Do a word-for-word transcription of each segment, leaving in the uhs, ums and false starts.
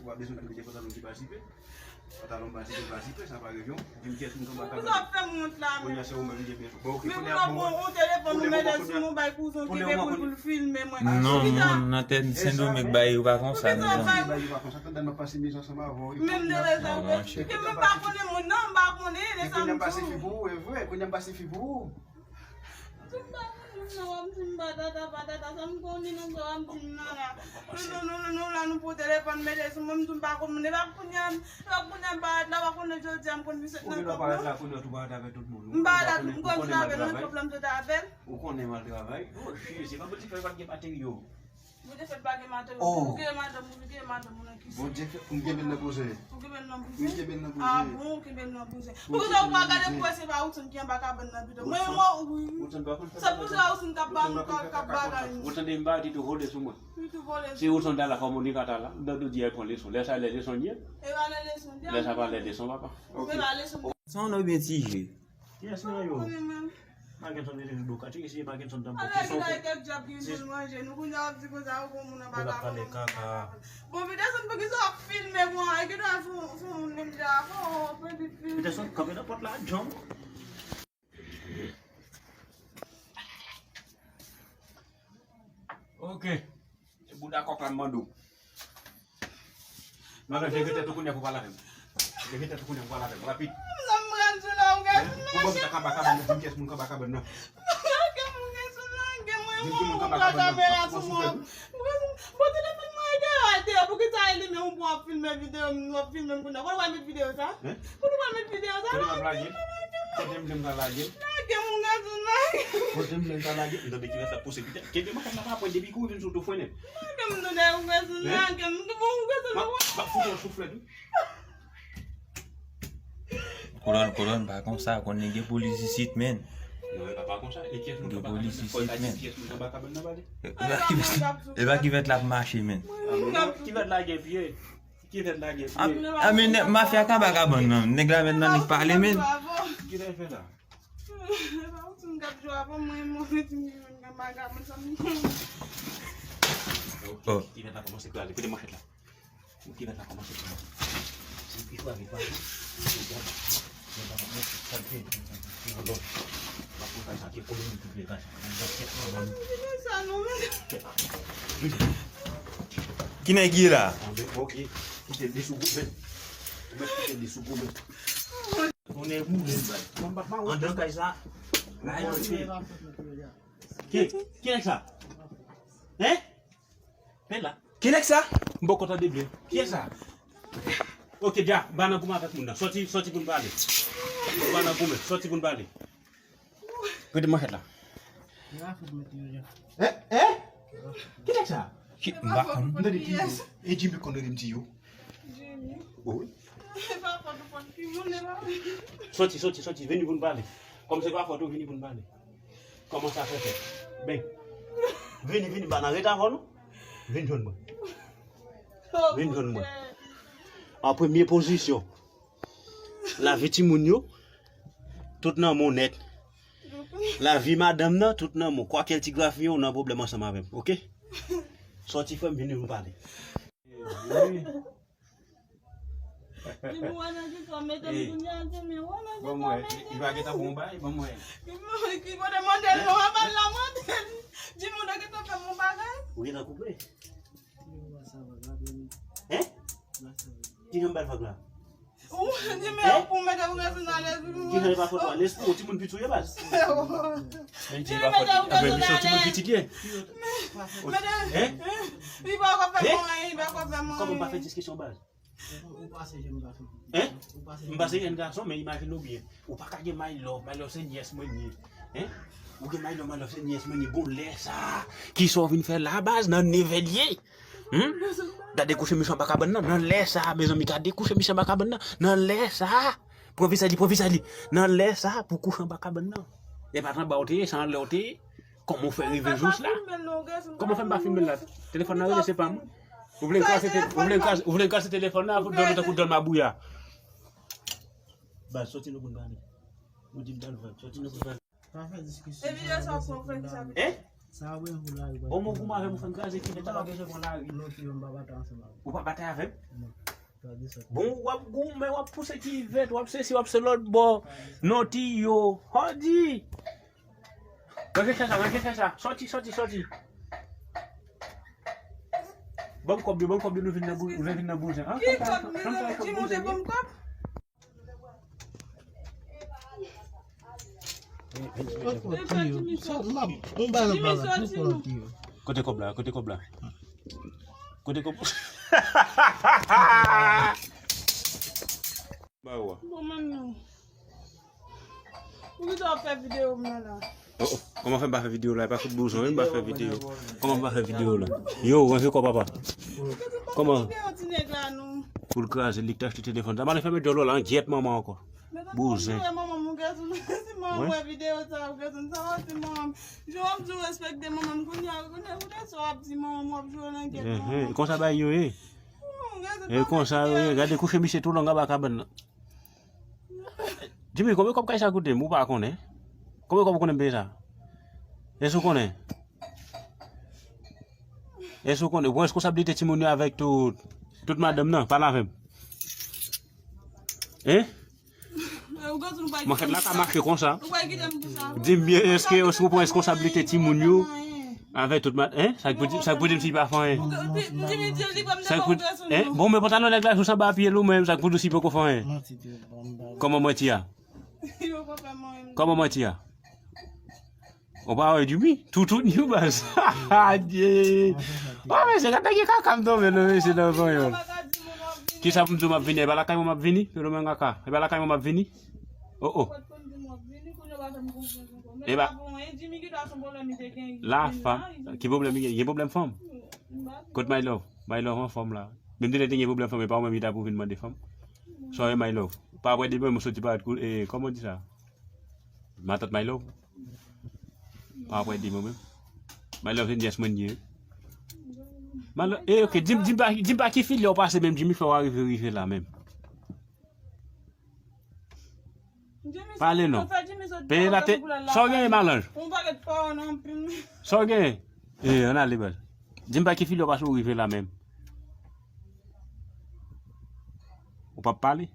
W ap bezwen kite pantalon ki pa zipe. Pantalon pa zipe, pa zipe, sa pa revyon. Di m kiyès moun k anba kabann nan. Kounye a se ou menm ki gen bezwen. Bon, ok, kounye a bon. Ou telefòn ou mete sou mwen, bay kouzen ki gen pou l filme mwen. Non, moun nan tèt Sendomeng bagay yo pa konsa, mezanmi. Bagay yo pa konsa, tande m ap pase miz ansanm avè w. Menm de rezon ke mwen pa konnen moun nan, m pa konnen de sa m di w. Kounye a m pase fi pou ou, e vre, kounye a m pase fi pou ou. M pa konn moun nan, w ap di m patata, patata, sa m konnen nan sa w ap di m nan la. Nou, nou, nou, nou, nou la, nou pran telefòn, mete sou mwen, m di m pa konn moun, e pa kounye a, e pa kounye a m parèt la, w a konnen jodi a m konn misye nan kòb la. Ou gen dwa parèt la, kounye a tou parèt avèk tout moun. M parèt, m konn sot avè l nan kòb la, m sot avè l. Ou konnen m al travay. Oh, shit, se pa bondye fè pa t gen materyo. Bondye fè pa gen madanm, ou gen madanm, ou gen madanm, ou nan kisa? Bondye fè pou m kenbe l nan bouzen. Ou kenbe l nan bouzen? Wi, kenbe l nan bouzen. Ah bon, ou kenbe l nan bouzen. Poukisa ou pa gade pou wè se pa Woodson ki anba kabann nan pito? Mwen, mwen, wi. Sa pou se pa Woodson k ap ba nou, k ap, k ap bagay nou. Ou tande m pa di tou vole sou mwen. Wi, tou vole sou mwen. Se Woodson ta la kòm Monica ta la, m ta tou di al pran leson. Lè sa lè leson l ye. E pa lè leson l ye. Lè sa pa lè leson papa. Ok. E pa leson. Sa w nan byen ti je. Kiyès nan yo? Mackenson te toujou do kati, si Mackenson t ap fè ti son. Ala ki lagèt djab ki vin pou l manje nou, kounye a w ap di konsa ou gon moun anba kabann. Bon, Peterson, poukisa w ap filme mwen? E ki dwa sou, sou moun menm jan avè w, Peterson, kanpe nan pòt la, djanm. Ok. E bouda kòk la m mande w. Madan, leve tèt ou kounye a pou pale avè m. Leve tèt ou kounye a pou pale avè m. Rapid. Sa m pral di w la, ou gen. Pou ban m ta kaba kaba, mwen di m kiyès moun k anba kabann nan. Lage m, ou gen sou lage mwen, mwen ou pran kamera sou mwen. Bon, telefòn mwen ete a, ete a, poukisa e li menm ou pran ap filme videyo m, w ap filme m kounye a? Kote w al met videyo sa? Kote w al met videyo sa? Kote m ap lage? Kote m vle m ka lage? Lage m, ou gen sou lage. Kote m vle m ka lage? M tande ki rès la pouse pita. Kenbe manchèt la pa pwen depi kou vin sou tou fwennen. Lage m, tande, ou gen sou lage m. Bon, ou gen sou lage m. M ap fout yon souflèt wi. Kolòn, kolòn, pa konsa, konnen gen polis isit, menn. Non, e pa, pa konsa. E kiyès moun ki anba kabann nan? Fò l ta di kiyès moun ki anba kabann nan, pale. E pa ki vèt, e pa ki vèt l ap mache, menn. Ki vèt la gen pye? Ki vèt la gen pye? A, a, men nèg, mafya k anba kabann nan, nèg la menn nan nèg pale, menn. Ki lè fè la? E pa ou ti m k ap jwe avè mwen, mwen, ti m ki jwenn anba kabann sa m. Oh. Ki vèt la kòmanse krale, kote manchèt la? Ou ki mèt la kòmanse pou mwen. Se pi fwa, pi fwa. Ki nèg ki ye la? Ok. Kite li sou goumen. Ou mèt kite li sou goumen. Konnen goumen. Anndan kay sa. Ki, ki nèg sa? Hein? Pè la. Ki nèg sa? M poko tande byen. Kiyès sa? Ok, dja, m pa nan goumen avèk moun nan. Sòti, sòti pou n pale. M pa nan goumen, sòti pou n pale. Prete manchèt la. Hein? Hein? Ki nèg sa? Ki, m pa konn. M tande Tiyo. E Jimmy konn rele m Tiyo. Jimmy. Wi. E pa fòt ou fòt ki moun, e pa. Sòti, sòti, sòti, vini pou n pale. Kòm se pa fòt ou, vini pou n pale. Kòman sa fè fèt? Ben. Vini, vini, m pa nan reta avè w non. Vin jwenn mwen. Vin jwenn mwen. An premye pozisyon, lavi timoun yo, tout nan men w nèt. Lavi madanm nan, tout nan men w. Kwakèl ti grafiyen w nan pwoblèm ansanm avè m, oke? Sòti frè m, vini nou pale. Wi. Di m wè nan ki sa w mete m kounye a, di m wè nan ki sa w mete m. Li pa gentan bon bay, ban m wè. Ki kote mande l non, a ba l la mande l. Di m ou nan gentan fè m yon bagay. Ou gentan koupe? Hein? Ki jan m ba l vag la? Ou di men pou mete ou gen sou nan lèz. Ki jan e pa fòt ou a lèz pou ou, timoun piti ou ye baz. Men di e pa fòt ou. Apre misye timoun pitit ye. Hein? Li pa ka fè mwen, li pa ka fè mwen. Kòman ou pa fè diskisyon baz? Ou pase jèn gason. Hein? Ou pase jèn gason. M pase jèn gason, men imajine w byen. Ou pa ka gen my love, my love se nyès mwen ye. Hein? Ou gen my love, my love se nyès mwen ye. Bon, lè sa, kisa w vin fè la baz nan nevè l ye? Hmm? Gade kouche misye anba kabann nan, nan lè sa, mezanmi, gade kouche misye anba kabann nan, nan lè sa. Pran visaj li, pran visaj li. Nan lè sa, pou kouche anba kabann nan. E pa t anba w te ye, se anlè w te ye. Kòman w fè rive jous la? Kòman w fè m pa filme l la? Telefòn nan rele, se pa mwen. Ou vle m kraze te-, ou vle m kraze, ou vle m kraze telefòn nan pou dòmi tankou dòl mabouya. Baz, sòti nou pou n pale. Ou di m pale vag, sòti nou pou n pale. Pa fè diskisyon. E videyo sa w pran fè ki sa? Hein? Sa wè ou la. Bon, mwen goumen avè m, ou fè m kraze kivèt la, m bezwen pran lari. Non, ti yo, m pa batay ansanm avè w. Ou pa batay avè m? Non. Bon, w ap goumen, w ap pouse kivèt, w ap sesi, w ap se lòt bò. Non, ti yo. Hodi! Ranje chè sa, ranje chè sa. Sòti, sòti, sòti. Ban m kòb yo, ban m kòb yo, nou vin nan bou-, nou vin nan bouzen. Ki kòb? Jimmy, ou te ban m kòb? Kote kòb la? Kote kòb la? Kote kòb? Ba yo a. Bon, manmi. Ou ki ta ap fè videyo m nan la? Oh, oh. Kòman fè m pa fè videyo la? E pa fout bouzon, wi, m pa fè videyo. Kòman m pa fè videyo la? Yo, ranje kò papa. Kòman? Pou l kraze, li k te achte telefòn sa. M ale fèmen djòl ou la, an gyèt manman ankò. Bouzen. Manman m, ou gèt ou, si manman m wè videyo sa, ou gèt ou, sa va di manman m. Jan w ap di w respekte manman m, kounye a, kounye a, kounye a, sa w ap di manman m, w ap jwe nan gyèt manman m. Konsa bagay yo ye. E konsa yo ye, gade kouche misye tou long anba kabann nan. Jimmy, konbyen kòb kay sa koute m? Ou pa konnen? Konbyen kòb ou konnen m peye sa? Èske ou konnen? Èske ou konnen? Ou pran reskonsablite timoun yo avèk tout, tout madanm nan? Pale avè m. Hein? Manchèt la ka mache konsa. Di m byen, èske, èske ou pran reskonsablite timoun yo? Avèk tout ma-, hein? Sa k pou di, sa k pou di m si pa fè anyen? Sa k pou, hein? Bon, men pantalon nèg la sou sanba pye l ou menm, sa k pou di w si poko fè anyen? Kòman manti a? Kòman manti a? Ou pa wè Jimmy? Toutouni baz. Adye. Wa, mesye, gade ki kaka m tonbe non, mesye, nan panyòl. Kisa pou m di w m ap vini? E pa lakay mwen m ap vini? Fenomen kaka. E pa lakay mwen m ap vini? Oh, oh. E pa. La fanm. Ki pwoblèm li gen? Gen pwoblèm fanm? Kot my love? My love anfòm la. Menm si te gen pwoblèm fanm, e pa ou menm ki ta pou vin mande fanm. Sorry, my love. Pa apre demen, mwen soti pa, e, kòman w di sa? Matant my love. Pa apre demen, menm. My love, se nyès mwen ye. My love, e, ok, di m, di m pa, di m pa ki filye w pase, menm Jimmy fè w arive rive la, menm. Pale non. Peye la te. Sa w genyen, malanj? Sa w genyen? E, ann ale, baz. Di m pa ki filye w pase w rive la menm. Ou p ap pale?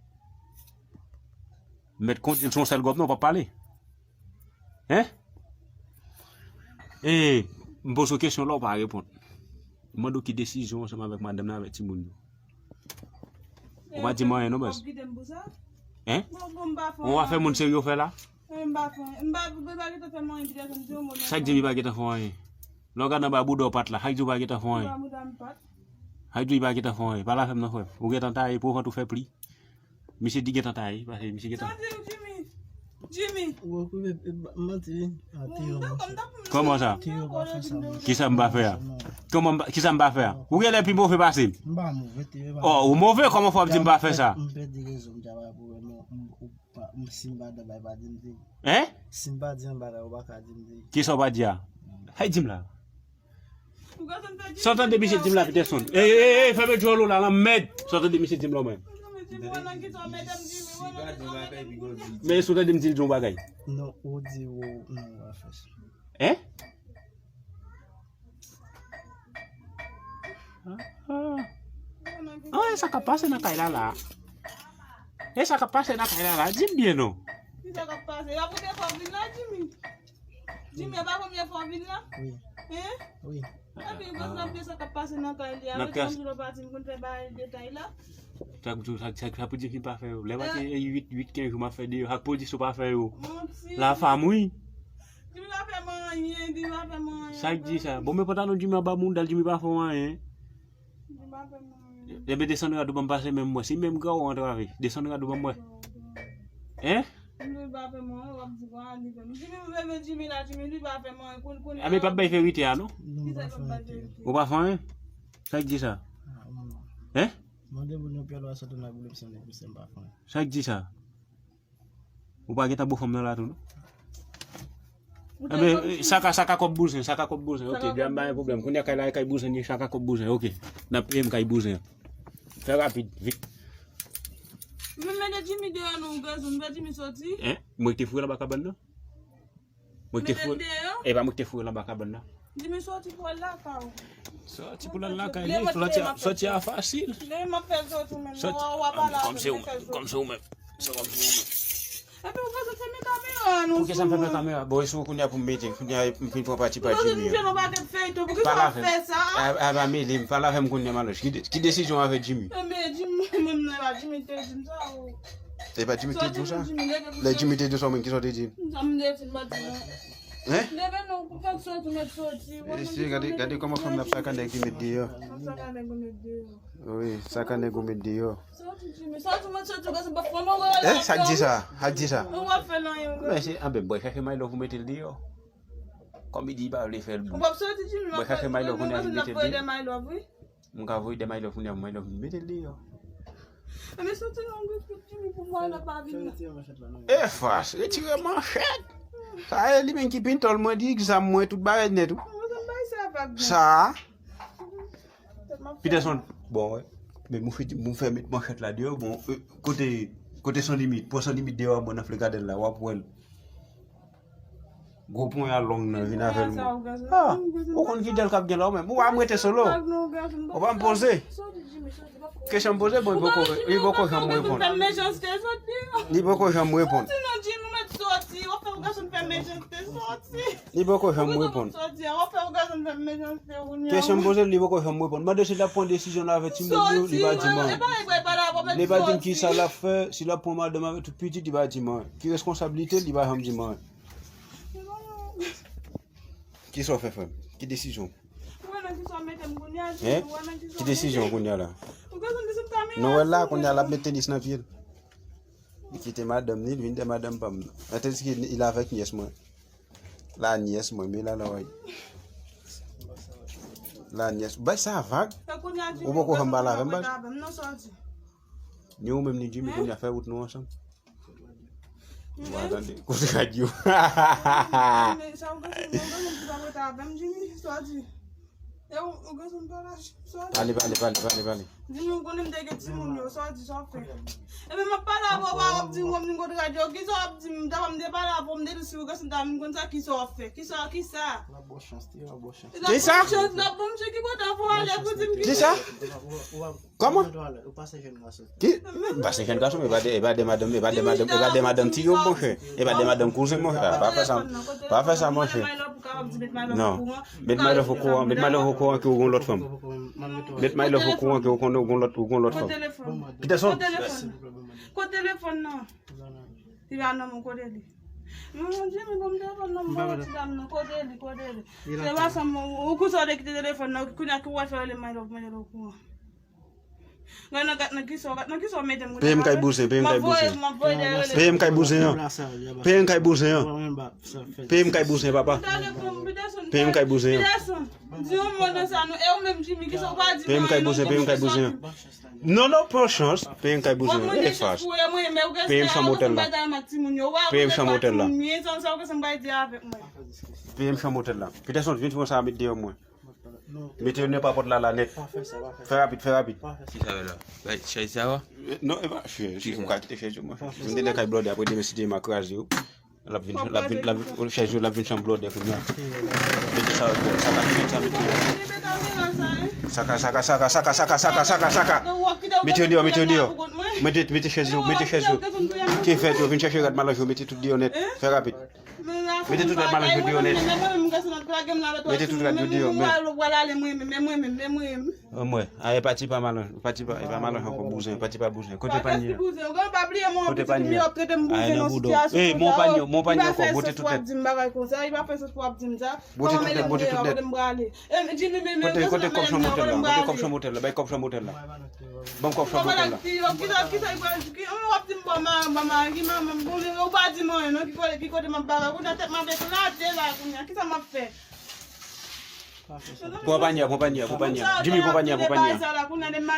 Mèt kondil sou yon sèl gòp non, w p ap pale. Hein? E, m poze w kesyon la, w pa reponn. M mande w ki desizyon ansanm avèk madanm nan, avèk timoun yo. Ou pa di m anyen non, baz. Hein? Ou pa fè moun serye w fè la? Sa k di m li pa gentan fè w anyen? Lè w gade anba bouda w pat la, sa k di w pa gentan fè w anyen? Sa k di w li pa gentan fè w anyen? Pale avè m non, frè m. Ou gentan taye, pou vant ou fè pli. Misye di gentan taye, paske misye gentan. Sa di w, Jimmy? Jimmy. Ou okipe, e, ba-, manti, wi. A, Théo, manti. Kòman sa? Théo pa fè sa, manti. Kisa m pa fè a? Kòman m pa, kisa m pa fè a? Ou genlè pi move pase m. M pa move, Théo, pa move. Oh, ou move, kòman fò w ap di m pa fè sa? M pèdi rezon, m ta pa pou wè, non, m, ou pa, m, si m pa dabay, pa di m di. Hein? Si m pa di anba la, ou pa ka di m di. Kisa w pa di a? Hay di m la. Sa w tande misye di m la, Peterson? Ey, ey, ey, fèmen djòl ou la, lanmèd! Sa w tande misye di m la, mwen? Men sa w tande m di l di yon bagay? Non, ou di ou, non, ou pa fè sa. Hein? Ah, ah. Ah, e sa k ap pase nan kay la, la? E sa k ap pase nan kay la, la? Di m byen, non. Ki sa k ap pase? Y ap pote fò vin la, Jimmy. Jimmy, e pa premye fwa w vin la? Wi. Hein? Wi. Epi, gwo zanmi sa k ap pase nan kay li a. Wi, tanjou lè w pati, m konn fè bagay detay la. Sa k, sa, sa, sa pou di m pa fè yo. Lè m pati, uit, uit, kenz jou m ap fè deyò. Ak pwodui sa w pa fè yo. Manti. La fam, wi. Jimmy pa fè m anyen, Jimmy pa fè m anyen. Sa k di sa? Bon, men pantalon Jimmy anba mouda l, Jimmy pa fè w anyen. Jimmy pa fè m anyen. Ebyen, desann rad ou ban m pase men m wè. Si menm gran ou antrave, desann rad ou ban m wè. Hein? Li pa fè mwen, w ap di, bon, li fè m. Jimmy, m leve Jimmy la, Jimmy, li pa fè mwen, koun-, kounye a. Ebyen, pa bay verite a, non? Kisa k ap bay verite? Ou pa fè anyen? Sa k di sa? Ah, non. Hein? Mande moun yo pyè lwa sot nan boule m sanble pou se m pa fè anyen. Sa k di sa? Ou pa gentan bo fanm nan la tou, non? Ebyen, sa ka, sa ka kòb bouzen, sa ka kòb bouzen. Ok, djam pa gen pwoblèm. Kounye a kay la, kay bouzen, sa ka kòb bouzen. Ok. N ap peye m kay bouzen. Fè rapid, vit. Men mete Jimmy deyò non, gazon, fè Jimmy soti. Hein? Mwen ki te foure l anba kabann nan? Mwen ki te foure. E pa mwen ki te foure l anba kabann nan? Jimmy, soti pou al lakay ou. Soti pou al lakay li. Soti a, soti a fasil. Lè m ap fè soti menm, soti. Kòm se ou menm, kòm se ou menm. Se kòm se ou menm. Epi ou bezwen fèmen kamera nou. Poukisa m fèmen kamera? Bon, e sou kounye a pou m mete, kounye a m fin pran pati pa Jimmy an. Pale avè m. A, a, pa mele m, pale avè m kounye a, Maloch. Ki de-, ki desizyon avè Jimmy? Enben, Jimmy, mwen menm nan la, Jimmy te di m sa, o. E pa Jimmy ki te di w sa? Lè Jimmy te di w sa, ou menm, kisa w te di? Sa m te di, m pa di non. Hein? Leve non, pou fèk soti, mèt soti. E si, gade, gade kòman fanm nan ap saka nèg li met deyò. Ap saka nèg ou met deyò. Wi, saka nèg ou met deyò. Soti, Jimmy, soti, mèt soti, gade, se pa fanm nan, eh, sa k di sa? Sa k di sa? Ou pa fè l anyen, ou pa. Men se, anben, bwè chache My Love ou mete l deyò. Kòm li di li pa vle fè l. Ou pa soti, Jimmy, bwè chache My Love ou mete l deyò. M ka voye de My Love kounye a pou My Love mete l deyò. Enben, soti nan gwo kout Jimmy pou mwen la pa vin la. E fas, retire manchèt. Sa e li menm ki pintòl mwen, di egzam mwen, tout bagay nèt, wi. Mwen, mwen bay sa vag, non. Sa. Peterson, bon, wè. Men mwen fè, mwen fè met manchèt la deyò, bon, euh, kote, kote San Limit, pran San Limit deyò, bon, nan Flegadèl la, w ap wè l. Gwo ponya long nan vin avè l. Ah, ou konn fidèl k ap gen la ou menm. Ou pa m rete solo. Ou pa m poze. Kesyon m poze, bon, li poko, li poko janm reponn. Li poko janm reponn. Li poko janm reponn. Kesyon m poze, li poko janm reponn. Mande si l ap pran desizyon l avè timoun yo, li pa di m anyen. Li pa di m kisa l ap fè, si l ap pran madanm avè tout pitit, li pa di m anyen. Ki responsablite l, li pa janm di m anyen. Kisa w fè, frè m? Ki desizyon? Hein? Ki desizyon kounye a la? Nou wè l la, kounye a l ap met tenis nan pye l. Li kite madanm ni, li vin dèyè madanm pa m. Tandis ke il avèk nyès mwen. La nyès mwen, men la, la, wè. La nyès. Bay sa vag. Ou poko janm pale avè m, baz. Ni ou menm, ni Jimmy, kounye a fè wout nou ansanm. Ou pa tande? Kote radyo? Jimmy, sa ou genyen, ou genyen ki pa rete avè m, Jimmy, sa w di? E ou, ou genyen pa la, sa w di? Pale, pale, pale, pale, pale. Jimmy, ou konnen m te gen timoun yo, sa w di, sa w fè? Ebyen, m ap pale avè w, w ap di m, w ap di m kote radyo, kisa w ap di m? Dapre m te pale avè w, m te di si ou genyen ta vin konn sa, kisa w ap fè? Kisa, kisa? W ap bon chans, w ap bon chans. Kisa? W ap bon chans, w ap bon chans, ki kote w ale pou di m kisa? Kisa? Kòman? Ou pa se jèn gason. Ki? M pa se jèn gason, men e pa de, e pa de madanm, e pa de madanm, e pa de madanm ti yo, monchè. E pa de madanm kouzen, monchè. Ah, pa fè sa, pa fè sa, monchè. Non. Met My Love okouran, met My Love okouran ke ou gon lòt fanm. Met My Love okouran ke ou konn, ou gon lòt, ou gon lòt fanm. Peterson. Kote telefòn nan? Li pa nan men w, kote li? Mon Dieu, men bon, m telefòn nan, m pa wè ti dam nan, kote li, kote li? Se pa sa, ou konsa w te kite telefòn nan, kounye a ki w al fè rele My Love, My Love okouran. Gad nan, gad nan kisa, gad nan kisa w mete m. Peye m kay bouzen, peye m kay bouzen. Peye m kay bouzen an. Peye m kay bouzen an. Peye m kay bouzen, papa. Peye m kay bouzen an. Di yon mo nan sa, non. E ou menm, Jimmy, kisa w pa di? Peye m kay bouzen, peye m kay bouzen an. Non, non, pran chans. Peye m kay bouzen an. E fas. Peye m chanm otèl la. Peye m chanm otèl la. Peye m chanm otèl la. Peterson, vin fè sa, met deyò mwen. Mete yo nan papòt la, la nèt. Fè rapid, fè rapid. Ki sa la? Bay chèz sa wa? Non, e pa chèz. Ou ka kite chèz yo, mwen. Vin de kay blòdè, apre demen, si Dye vle, m a kraze yo. L ap vin, l ap vin, l ap vin, chèz yo, l ap vin chanm blòdè kounye a. Mete sa, sa ka fèt, sa mete yo. Saka, saka, saka, saka, saka, saka, saka, saka. Mete yo deyò, mete yo deyò. Mete, mete chèz yo, mete chèz yo. Ki fèt yo, vin chèche rad malanj yo, mete tout deyò nèt. Fè rapid. Mete tout rad malanj yo deyò nèt. Mete tout rad yo deyò, men. Mwen, a, e pati pa malanj, pati pa, e pa malanj ankò, bouzen, pati pa bouzen. Kote panye a? Kote panye a? A, e nan bouda w. E, mon panye, mon panye ankò, bote tout nèt. Bote tout nèt, bote tout nèt. Kote, kote kòb chanm otèl la? Kote kòb chanm otèl la? Bay kòb chanm otèl la. Ban m kòb chanm otèl la. Kisa, kisa, kisa, ki, w ap di m bon, ma, ma, ma, ki manman m, bon, ou pa di m anyen, non, ki kote, ki kote m ap bagay, kounye a tèt m ap eklate la, kounye a, kisa m ap fè? Pran panye a, pran panye a, pran panye a. Jimmy, pran panye a, pran panye a.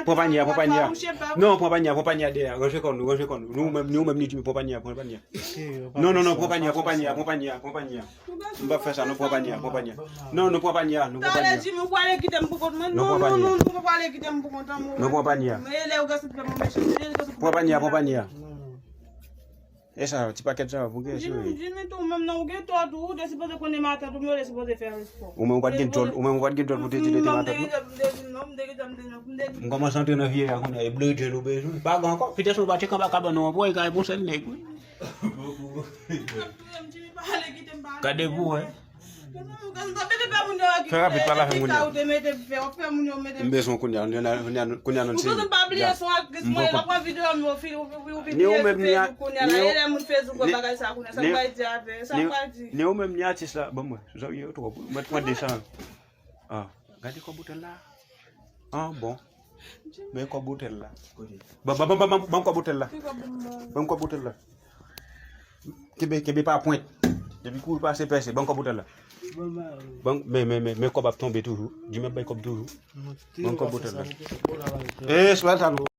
Pran panye a, pran panye a. Non, pran panye a, pran panye a dèyè. Ranje kò nou, ranje kò nou. Nou menm, nou menm, ni Jimmy, pran panye a, pran panye a. Non, non, non, pran panye a, pran panye a, pran panye a, pran panye a. M p ap fè sa, non, pran panye a, pran panye a. Non, non, pran panye a, non, pran panye a. Talè Jimmy, ou prale kite m pou kont mwen. Non, non, non, non, ou prale kite m pou kont mwen. Non, pran panye a. Men lè ou gentan fè mwen mechan, lè ou gentan fè mwen mechan. Pran panye a, pran panye a. E sa, ti pakèt sa, pou gen Jimmy, sou. Jimmy tou, menm nan ou gen tò tou, ou te sipoze konnen matant ou, men ou te sipoze fè respò. Ou menm ou pa t gen djòl, ou menm ou pa t gen djòl pou te di li te matant. M kòmanse antre nan vye a kounye a, e blodjèl ou bezwen. Pa gen ankò, pitèt ou pa tcheke anba kabann ou ankò, e ka bon sèl nèg wi. Gade pou wè. Fè rapid, pale avè moun yo. M bezwen kounye a, kounye a, kounye a nou se. Ni ou menm ni a, ni ou menm ni atis la, ban mwen, zanmi yo twòp, mwen pran desann. Ah, gade kòb bouton la. Ah, bon. Men kòb bouton la. Ban, ban, ban, ban, ban kòb bouton la. Ban kòb bouton la. Kenbe, kenbe pa pwent. Depi kouri pase pèse, ban kòb bouton la. Ban, men, men, men, men kòb ap tonbe toujou. Di men bay kòb toujou. Ban kòb bouton la. Eh, sou sa nou.